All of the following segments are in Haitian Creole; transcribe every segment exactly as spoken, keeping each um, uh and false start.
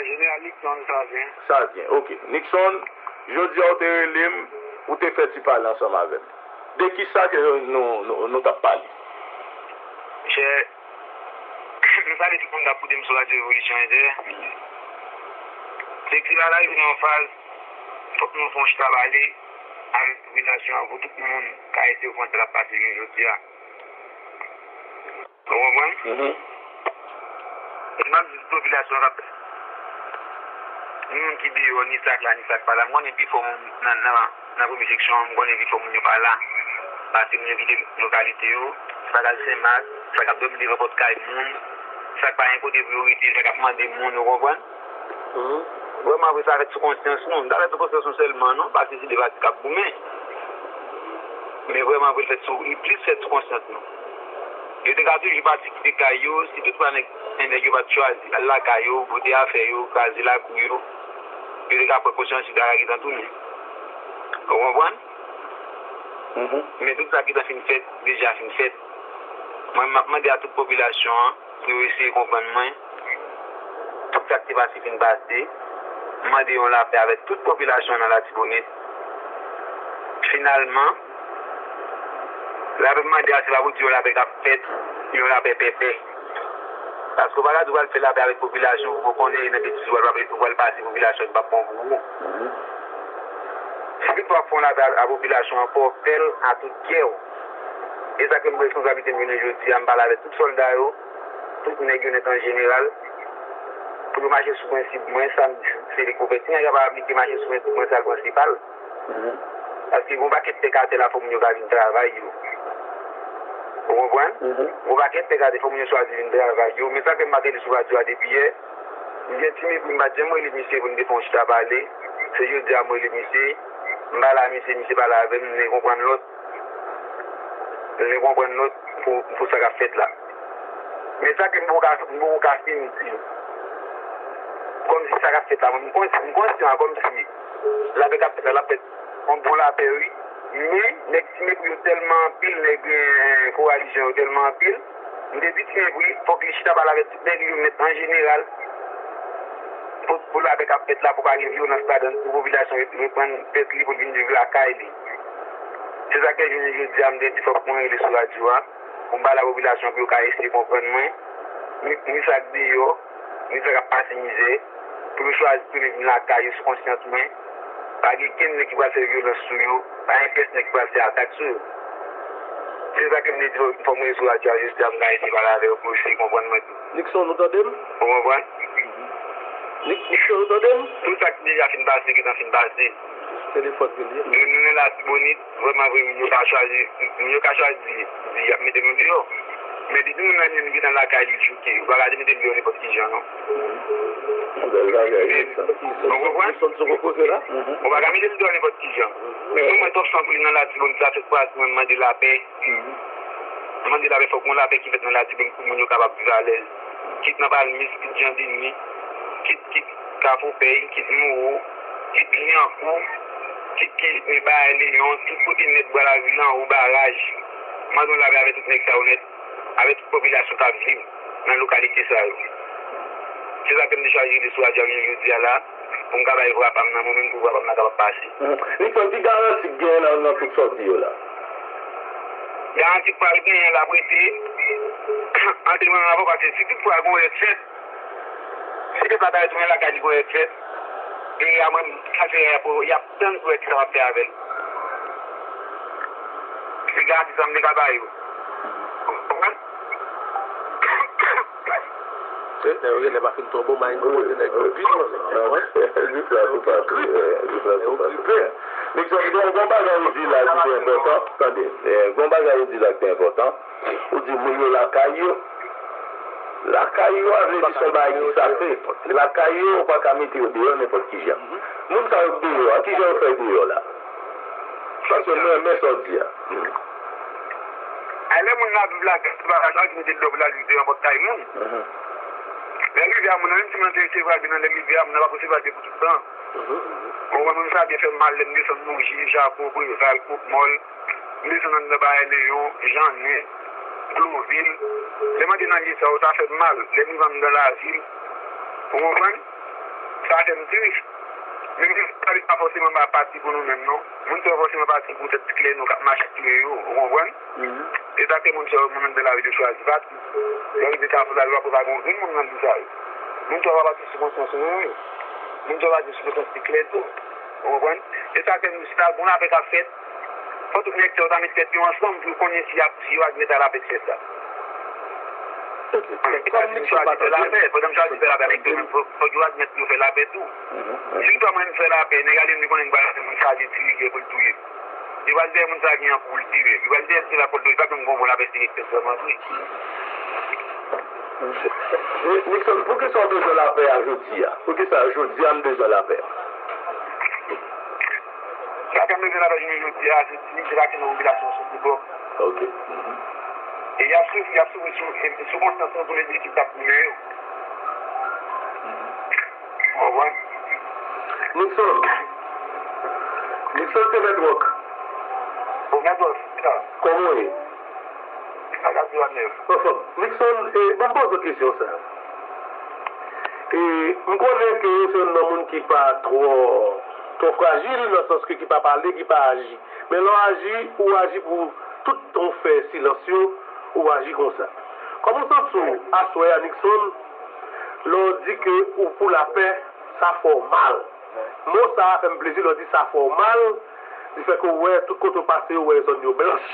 Jeneral Nixon, sa byen? Sa byen, ok. Nixon, jodi a ou te rele m, ou te fè ti pale ansanm avè m. De kisa ke nou, nou, nou t ap pale? Monchè, m salye tout moun k ap koute m sou Radyo Revolisyon Entè. Direktiv la rive nan yon faz, fòk nou fè yon chita pale avèk popilasyon an pou tout moun ka eseye konprann sa k ap pase jounen jodi a. Ou konprann? Mhm. E m ap di tout popilasyon k ap, ni moun ki deyò, ni sa k la, ni sa k pa la. M konnen pifò moun nan, nan, nan premye seksyon an, m konnen pifò moun yo pa la. Paske moun yo kite lokalite yo, sa k al Senmak, sa k ap dòmi devan pòt kay moun, sa k pa gen kote pou yo rete, sa k ap mande moun, ou konprann? Mhm. Vrèman vre, sa fèt sou konsyans nou. M ta fèt sou konsyans nou sèlman, non, paske se de pati k ap goumen. Men vrèman vre, l fèt sou, li plis fèt sou konsyans nou. Yo te ka toujou pati kite kay yo, si toutfwa nèg, nèg yo pa t chwazi al lakay yo, pote afè yo, kraze lakou yo, yo te ka pran konsyans yo ta gentan tounen. Ou konprann? Mhm. Men tout sa ki ta fin fèt, deja fin fèt. Mwen, m ap mande a tout popilasyon an pou yo eseye konprann mwen. Tout sa k te pase fin pase. M mande yon lapè avèk tout popilasyon an nan Latibonit. Finalman, lapè m mande a, se pa pou di yon lapè k ap fèt, yon lapè pèpè. Paske w pa ka di w pral fè lapè avèk popilasyon, ou konnen nan betiz ou pral, ou pral pase popilasyon ki p ap bon pou ou. Mhm. Si toutfwa w ap fè yon lapè a, a popilasyon an, fò w fè l a tout kè w. E sa ke m pran responsablite m jounen jodi a, m pale avèk tout sòlda yo, tout nèg yo nèt an jeneral, pou yo mache sou prensip mwen, sa m di, se li k pou fèt. Si nèg la pa aplike mache sou prensip mwen, sa l prensipal. Mhm. Paske gon pakèt tèk atè la, fò moun yo ka vin travay yo. Ou konprann? Mhm. Gon pakèt tèk atè, fò moun yo chwazi vin travay yo. Men sa ke m pa te di sou radyo a depi yè, m gen ti mepri, m pa t janm rele misye pou n te fè yon chita pale. Se jodi a m rele misye, m pale a misye, misye pale avè m, m vle konprann lòt. M vle konprann lòt pou, pou sa k ap fèt la. Men sa ke m poko ka, m poko ka fin di, kòmsi sa k ap fèt la, mwen, m konsyan, m konsyan kòmsi lapè k ap fèt la, l ap fèt yon bon lapè, wi. Men, nèg Ti Mepri yo tèlman anpil, nèg, eh, Fo Relijyon yo tèlman anpil, m te di Ti Mepri, fòk li chita pale avèk tout nèg yo nèt an jeneral, pou, pou lapè k ap fèt la, pou pa gen vyolans ladan l, pou popilasyon re-, reprann tèt li, pou l vin viv lakay li. Se sa k fè jounen jodi a, m te di fòk mwen rele sou radyo a, pou m pale a popilasyon, pou yo ka eseye konprann mwen, ni, ni sa k deyò, ni sa k ap pase mizè, pou yo chwazi tounen vin lakay yo sou konsyans mwen. Pa gen kenn nèg ki pral fè vyolans sou yo, pa gen pyès nèg ki pral fè atak sou yo. Se sa ke m te di fò mwen sou radyo a jodi a, m ka eseye pale avè yo pou yo eseye konprann mwen tou. Nixon, ou tande m? Ou konprann? Nixon, ou tande m? Tout sa ki deja fin pase, gentan fin pase. Telefòn ke l ye. Nou, nou nan Latibonit, vrèman vre, moun yo ka chwazi, moun yo ka chwazi di y ap mete nou deyò. Men depi moun nan menm li gentan lakay li, l chouke, ou pa ka mete l deyò nenpòt ki jan, non. Bèl bagay, wi, sa. Ou konprann? Nixon, sou koze la. Ou pa ka mete l deyò nenpòt ki jan. Mwen, mwen, twòp sanpri nan Latibonit, sa fè twa jou mwen mande lapè. Mande lapè, fòk gon lapè ki fèt nan Latibonit pou moun yo kapab viv alèz. Kit nan Palmis, kit Jan Deni, kit, kit Kafou Pèy, kit Mowo, kit Lyankou, kit, kit Bay Leyon, tout kote nèt Bwa Lavil anwo, Baraj. Mande yon lapè avèk tout nèg sa yo nèt, avèk tout popilasyon k ap viv nan lokalite sa yo. Se sa ke m te chwazi rele sou radyo a jounen jodi a la, pou m ka bay vwa pa m nan, mwen menm pou vwa pa m nan kapab pase. Nixon, ki garanti k genyen nan, nan tout sòti yo la? Garanti k pral genyen l ap rete antre mwen avè w, paske si toutfwa gon rèd fèt, si pèp la ta retounen lakay li gon rèd fèt, e a mwen, sa se y ap, y ap tann pou wè kisa m ap fè avè l. Se garanti sa m te ka ba yo. Konprann? Se, lè yo genlè pa fin twò bon, Mayengo pote nèg yo pi lwen. Jis la, se pase. Jis la, se pase. Nèg yo gripe. Nixon, gon, gon bagay ou di la ki te enpòtan. Tande, eh, gon bagay ou di la ki te enpòtan. Ou di moun yo lakay yo. Lakay yo a vle di se yon bagay ki sakre. Lakay yo, ou pa ka mete yo deyò nenpòt ki jan. Moun sa yo k deyò a, ki jan yo fè deyò la? Paske mwen renmen sa w di a. Ay, lè moun nan ap viv lakay, se pa sa ki mete l deyò pou l al viv deyò pòt kay moun. Lè rivyè a moun nan, menm si moun nan te resevwa l byen nan lè rivyè a, moun nan p ap resevwa l byen pou tout tan. Ou konprann, moun sa byen fè m mal lè m desann Bouji, Jako, Brezal, Kòkmòl, m desann anndan Bay Leyon, Jannen, Klovil. Lè m antre nan lye sa yo, sa fè m mal. Lè m rive anndan lavil, ou konprann? Sa fè m tris. Men moun sa yo pa fòseman pa pati pou nou menm, non. Moun sa yo fòseman pati pou tèt klè nou k ap mache touye yo, ou konprann? E sa fè moun sa yo, moun nan lari yo chwazi pati. Yo rive Kafou la, yo pa pwopoze yon grenn moun nan sa yo. Moun sa yo pa pati sou konsyans nou, non. Moun sa yo pati sou konsyans ki klè tou, ou konprann? E sa fè m di, si ta gon lapè k ap fèt, fò tout nèg sa yo ta met tèt yo ansanm pou yo konnen si y ap, si yo admèt a lapè k fèt la. Kòm Nixon pa tande. Pandan m chwazi fè lapè avèk yo menm, fò, fò yo admèt yo fè lapè tou. Si yo pa mwen fè lapè, nèg ale m konnen m pral fè moun sa a detwi, gen pou l touye m. Yo pral dèyè moun sa a gen an pou l tire m. Yo pral dèyè se la pou l touye. Pa janm gon bon lapè direktè sèlman vre. Nixon, poukisa w bezwen lapè a jodi a? Poukisa jodi a n bezwen lapè a? Sa fè m bezwen lapè jounen jodi a, se ti, se pa ke nan popilasyon sou ti bò. Ok. E y ap soufri, y ap soufri sou, sou konsyans nou, tou lè de ekip k ap goumen yo. Ou konprann? Nixon. Nixon se Mèt Wòk. Bon, Mèt Wòk, sa. Kòman w ye? Sa ka di w a nèf. Anfòm. Nixon, e, ban m poze w kesyon sa. E, m konnen ke w se youn nan moun ki pa twò, twò frajil, nan sans ke ki pa pale, ki pa aji. Men lè w aji, ou aji pou tout tan w fè silans yo, ou aji konsa. Kòman w santi w aswè a, Nixon, lè w di ke ou pou lapè, sa fè w mal? Mo sa a fè m plezi lè w di sa fè w mal, di fè ke w wè tout kote w pase, w wè zòn yo blanch.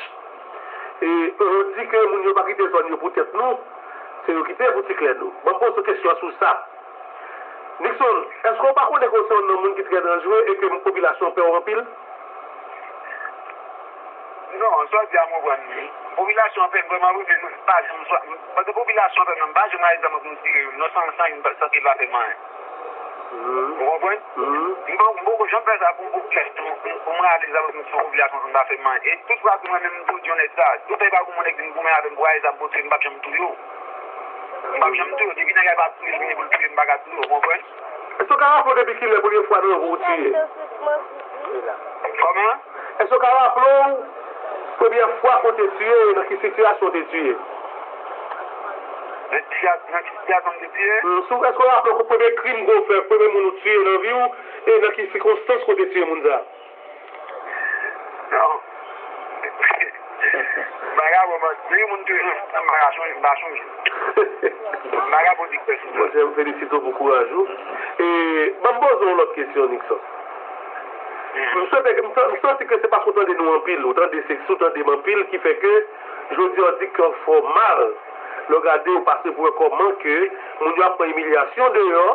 E, e w di ke moun yo pa kite zòn yo pou tèt nou, se yo kite pou ti klè nou. Ban m poze w kesyon an sou sa. Nixon, èske w pa konnen ke w se youn nan moun ki trè danjere e ke popilasyon pè w anpil? Non, sa w di a m konprann li. Popilasyon an pè m vrèman vre, men m pa janm swa, paske popilasyon an pè m nan, m pa janm rayi zam pou m tire youn, non, san, san youn pa, san ke l pa fè m anyen. Ou konprann? M pa, m poko janm fè sa pou, pou, pou, pou m rale zam pou m tire popilasyon san pa fè m anyen. E tout fwa ke mwen menm m tou di yon nèg sa, tout fwa ke yon nèg vin goumen avè m pou rayi zam pou tire m, m p ap janm touye w. M p ap janm touye w. Depi nèg la pa touye, vini pou l touye m, m pa ka touye w, ou konprann? Èske w ka raple w depi kilè premye fwa nan vi w ou tiye? Kòman? Èske w ka raple w premye fwa ke w te tiye e nan ki sitiyasyon w te tiye? Nan ki sitiyasyon, nan ki sitiyasyon m te tiye? Hmm, si w, èske w raple w premye krim ke w fè, premye moun ou tiye nan vi w, e nan ki sikonstans ke w te tiye moun sa a? Non. M pa ka vrèman di moun ke m pa ka chonje, m pa chonje. M pa ka pwodiktè sou sa. Monchè, m felisite w pou kouraj ou. E, ban m poze w yon lòt kesyon, Nixon. M swete, m san-, m santi ke se paske w tande nou anpil, ou tande, se si w tande m anpil ki fè ke jodi a w di ke w fè w mal. Lè w gade, ou pase pou wè kòman ke moun yo ap pran imilyasyon deyò,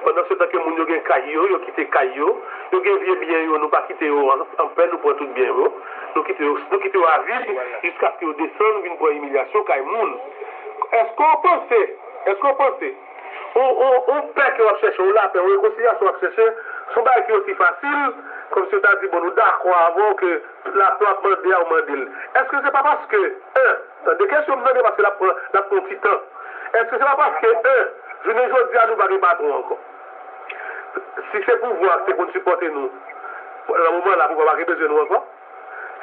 pandan se tan ke moun yo gen kay yo, yo kite kay yo, yo gen vye byen yo, nou pa kite yo an, an pè, nou pran tout byen yo, nou kite yo, nou kite yo avid, jiskaske yo desann vin pran imilyasyon kay moun. Èske w panse, èske w panse, on, on, on pè ke w ap chèche, on lapè, on rekonsilyasyon w ap chèche, se yon bagay ki osi fasil, kòmsi yo ta di, bon, nou dakò avè w ke lapè w ap mande a, ou mande l. Èske se pa paske, en, tande kesyon m tande paske l ap pran, l ap pran yon ti tan. Èske se pa paske, en, jounen jodi a nou pa gen patwon ankò? Si se pouvwa ki te konn sipòte nou, nan moman la, pouvwa pa gen bezwen nou ankò?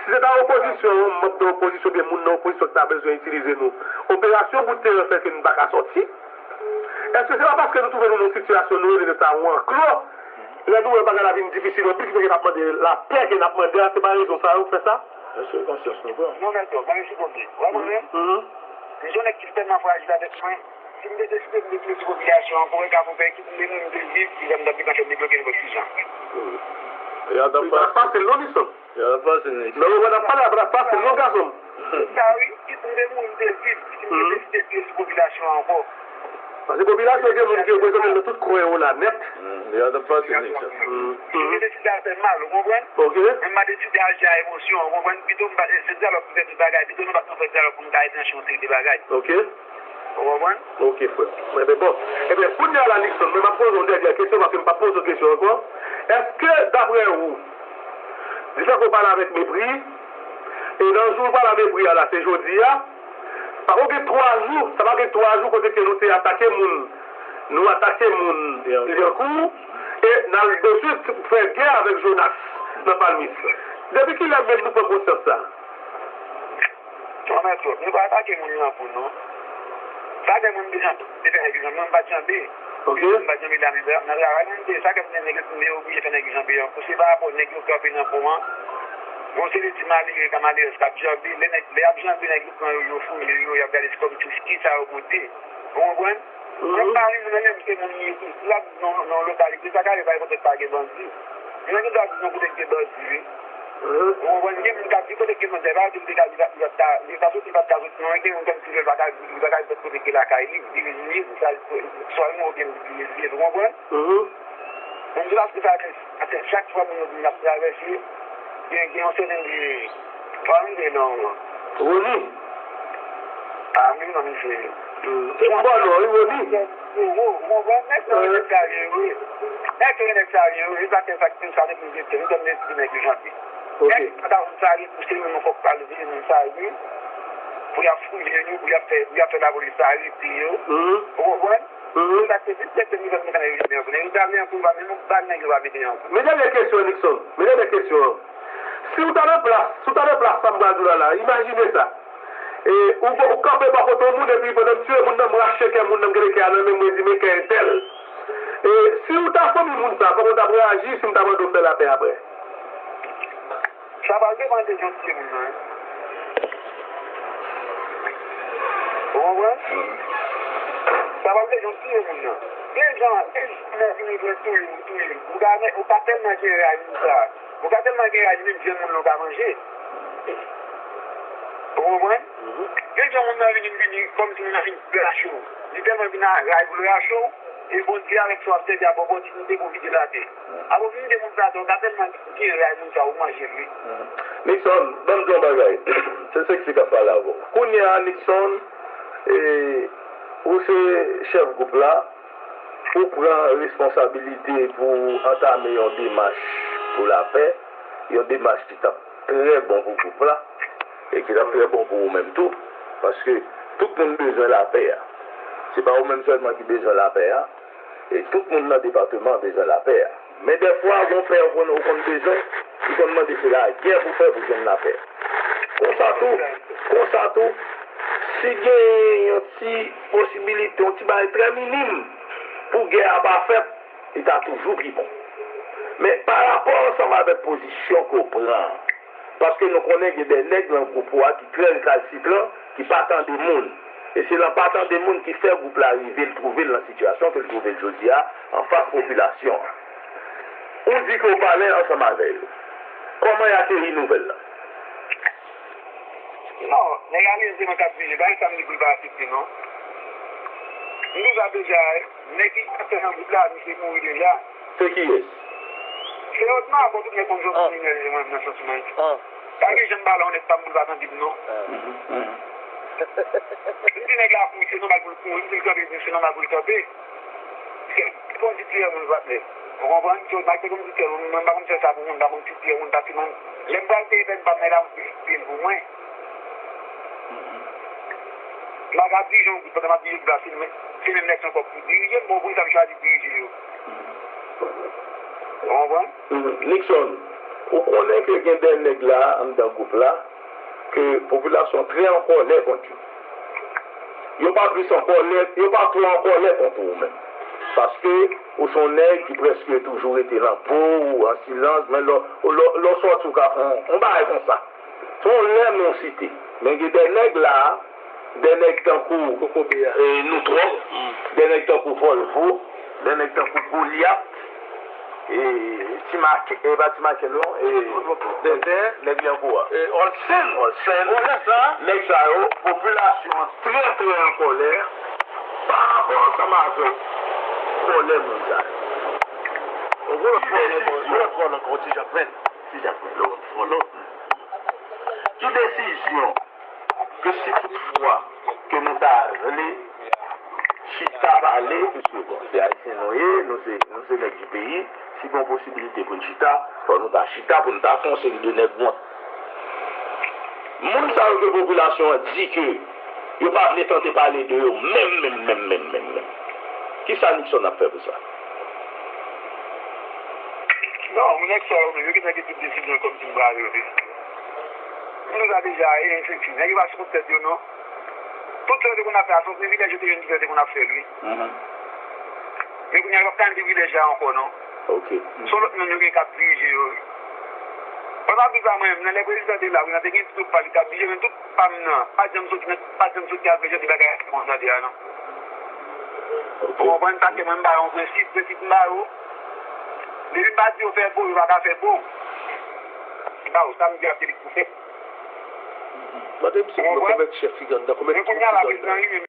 Si se ta opozisyon, yon manm nan opozisyon, oubyen moun nan opozisyon ki ta bezwen itilize nou, operasyon bout teren fè ke nou pa ka sòti? Èske se pa paske nou twouve nou nan yon sitiyasyon nou rele sa yon anklo? Lè nou wè bagay la vin difisil anpil, ki fè ke n ap mande lapè ke n ap mande a, se pa rezon sa yo k fè sa? Èske konsyans nou pran? Non, mèt, ban m reponn li. Ou wè mwen menm? M se yon nèg ki tèlman frajil avèk mwen. Si m te deside m te touye ti popilasyon an, pou wè ka pou fè ekip m de moun m te viv, ki jan m t ap viv, anfèt, debloke nenpòt ki jan. Yo t ap pase l non, Nixon. Yo t ap pase l, Nixon. Non, mwen ap pale, ap pase l non, gason m. Se sa, wi. Kit m te mouri, m te viv. Si m te deside touye ti popilasyon an ankò. Paske popilasyon gen moun ki reprezante l nan tout kwen yo la nèt. Yo t ap pase l, Nixon. Si m te deside al fè mal, ou konprann? Ok. Men m pa deside aji a emosyon, ou konprann? Pito m pa, se dyalòg ki fè tout bagay. Pito nou pa t fè dyalòg pou m ta retranche yon seri de bagay. Ok. Ou konprann? Ok, frè. Enben, bon. Enben, kounye a la, Nixon, mwen m ap poze yon dènyè kesyon, paske m p ap poze w kesyon ankò. Èske, daprè ou, di sa ke w pale avèk mepri, e nan jou w pale a mepri a la, se jodi a, pa gen twa jou, sa pa gen twa jou kote ke nou te atake moun, nou atake moun Lyankou, e n al bezwen fè gè avèk Jonas nan Palmis. Depi kilè menm nou pran konsyans sa? Tonnè twòp. Nou pa atake moun nan pou nou. Pa gen moun ki janbe, te fè nèg yo janbe, mwen m pa t janbe. Ok. Mwen pa janbe la, men nan travay mwen, se sa k ap mennen nèg yo, men yo oblije fè nèg yo janbe ankò. Se pa rapò nèg yo kanpe nan pon an. Gon seri ti malere, ka malerèz k ap janbe. Lè nèg, lè y ap janbe, nèg yo pran yo, yo fouye yo, y ap gade se kòm tou ki sa yo pote. Ou konprann? Mwen pa vin mwen menm, se moun li ye tou. Si w ap nan, nan yon lokalite, sa ka rive pa gen kote k pa gen bandi. Mwen gen dwa di nan kote k gen bandi, wi. Ou konprann? Gen moun k ap di kote k gen bandi, pa di li te ka, li pa, li pa ta, li pa soti, li pa ta soti, non, gen moun kòmsi li pa ka, li pa ka di kote k gen lakay li, li, li, li, sa, swa li oubyen li, li, li, ou konprann? Mwen di paske sa fè, sa fè chak fwa moun yo di n ap travèse, gen, gen yon sèten de, pa m gen non. Roni. Ah, men non, misye. Se yon bon non, wi, Roni. Yo, yo, yo, bon, bon, nèg yo, nèg sa vye, wi. Nèg yo, nèg sa vye, wi. Sa fè, sa fè, sa depi m te, m konn nèg yo janbe. Ok. Nèg sa, sa vye, pou se moun fòk pral vye, moun sa vye. Pou y ap fouye yo, pou y ap fè, pou y ap fè lapolis arete yo. Ou konprann? Mhm. Sa se vit fèt se nivo nou konnen yo jwenn yon konnen. Yo ta vle yon kou, yo pa menm yon bal nèg yo pa mete yon kou. Men dènye kesyon, Nixon. Men dènye kesyon an. Si w ta nan plas, si w ta nan plas sa m pral di w la la, imajine sa. E, ou, ou kanpe bò kote yon moun epi pandan m tiye moun nan, m rache kè moun nan, m gade kè a nan men m, mwen di, men kè entèl. E, si w ta fanmi moun sa, kòman w t ap reyaji si m ta mande w fè lapè apre? Sa pral depann de jan w tiye moun nan, wi. Ou konprann? Sa pral de jan w tiye moun nan. Gen jan, gen jan moun vini vle touye w, touye w. Ou ka, ou ka tèlman gen raj moun sa. Ou ka tèlman gen raj, menm vyann moun nan ou ka manje. Ou konprann? Gen jan moun nan vini, vini kòmsi moun nan vin rache w. Li tèlman vin a raj pou l rache w, e Bondye avèk sa w ap sèvi ap opòtinite pou vide l atè. Ap opòtinite moun sa atè, ou ka tèlman gen raj moun sa, ou manje l, wi. Nixon, ban m di yon bagay. Se Sexy k ap pale avè w. Kounye a, Nixon, e, ou se chèf gwoup la, ou pran responsabilite pou antame yon demach pou lapè, yon demach ki t ap trè bon pou gwoup la, e ki t ap trè bon pou ou menm tou, paske tout moun bezwen lapè a. Se pa ou menm sèlman ki bezwen lapè a, e tout moun nan depatman an bezwen lapè a. Men dèfwa, gon pè ou konn, ou konn bezwen, li konn mande se lagè pou fè pou jwenn lapè. Konsa tou, konsa tou, si gen yon ti posibilite, yon ti bagay trè minim pou gè a pa fèt, li ta toujou pi bon. Men pa rapò ansanm avèk pozisyon ke w pran an, paske nou konnen gen de nèg nan gwoup ou a ki trè rekalsitran, ki pa tande moun. E se nan pa tande moun ki fè gwoup la rive l twouve l nan sitiyasyon ke l twouve l jodi a, anfas popilasyon an. Ou di ke w pale ansanm avè yo. Kòman y akeri nouvèl la? Non, nèg a leve nan kat vije, pa gen sa m di pou l pa aksepte, non. M deja, deja, nèg ki antre nan gwoup la, misye mouri deja. Se kiyès? Se Odma, bon, tout nèg konn jwe kriminèl, mwen, nan sans mwen. Pa gen jan m pale yon nèg pa m pou l pa tande m, non. M di nèg la kouri, se nòmal pou l kouri, m di l kanpe, se nòmal pou l kanpe. Se kondisitè moun patnè. Ou konprann? Se Odma ki se kondisitè moun, mwen m pa konn fè sa pou moun, m pa konn titye moun, paske mwen, lè m pral peye pèn pa m nan la, m peye l pou mwen. M pa ka dirije yon gwoup pandan m ap dirije gwoup la, se menm, se menm nèg sa ankò pou dirije m, bon, poukisa m chwazi dirije yo? Ou konprann? Nixon, ou konnen ke gen de nèg la anndan gwoup la ke popilasyon an trè an kòlè kont yo. Yo pa plis an kòlè, yo pa twò an kòlè kont ou menm. Paske ou se yon nèg ki prèske toujou rete nan po ou, an silans, men lè, lè, lè w sòti ou ka fè yon, yon bagay konsa. Se yon lè non site. Men gen de nèg la, de nèg tankou, e, nou twòp, de nèg tankou Vòlvo, de nèg tankou Golyat, e, Ti Mak-, e, pa Ti Maken non, e, Tenten, nèg Lyankou a. E, Olsen. Olsen. Olsen sa. Nèg sa yo, popilasyon an trè, trè an kòlè pa rapò ansanm avèk kòlè moun sa yo. Ki desizyon, Ti Jakmèl, lòt, lòt. Ki desizyon ke si toutfwa ke nou ta vle chita pale, piske bon, se ayisyen nou ye, nou se, nou se nèg di peyi, si gen yon posibilite pou n chita, fò nou ta chita pou n ta fè yon seri de nègwont. Moun sa yo ke popilasyon an di ke yo pa vle tande pale de yo menm, menm, menm, menm, menm, menm. Kisa Nixon ap fè pou sa? Non, moun nèg sa yo menm, yo gentan gen tout desizyon kòmsi m prale yo te. M deja, deja, e, efektif, nèg yo pa sou kont tèt yo, non. Tout sa yo te konn ap fè a, se yon privilèj yo te jwenn ki fè yo te konn ap fè l, wi. Men kounye a, yo p ap ka jwenn privilèj la ankò, non. Ok. Se yon lòt moun yo gen k ap dirije yo. Papa Griz la, mwen menm, nan lè prezidan te la, wi, nan te gen tout pa li k ap dirije, men tout pa m nan, pa janm soti nan, pa janm soti al fè jan de bagay sa mwen tande a, non. Ou konprann sa ke mwen m ba yo yon prensip, prensip m ba yo. Depi m pa di yo fè bon, yo pa ka fè bon. M ba yo sa m di a, se li k pou fèt. Mande misye konbyen chèf ki gen anndan, konbyen twoup ki gen anndan.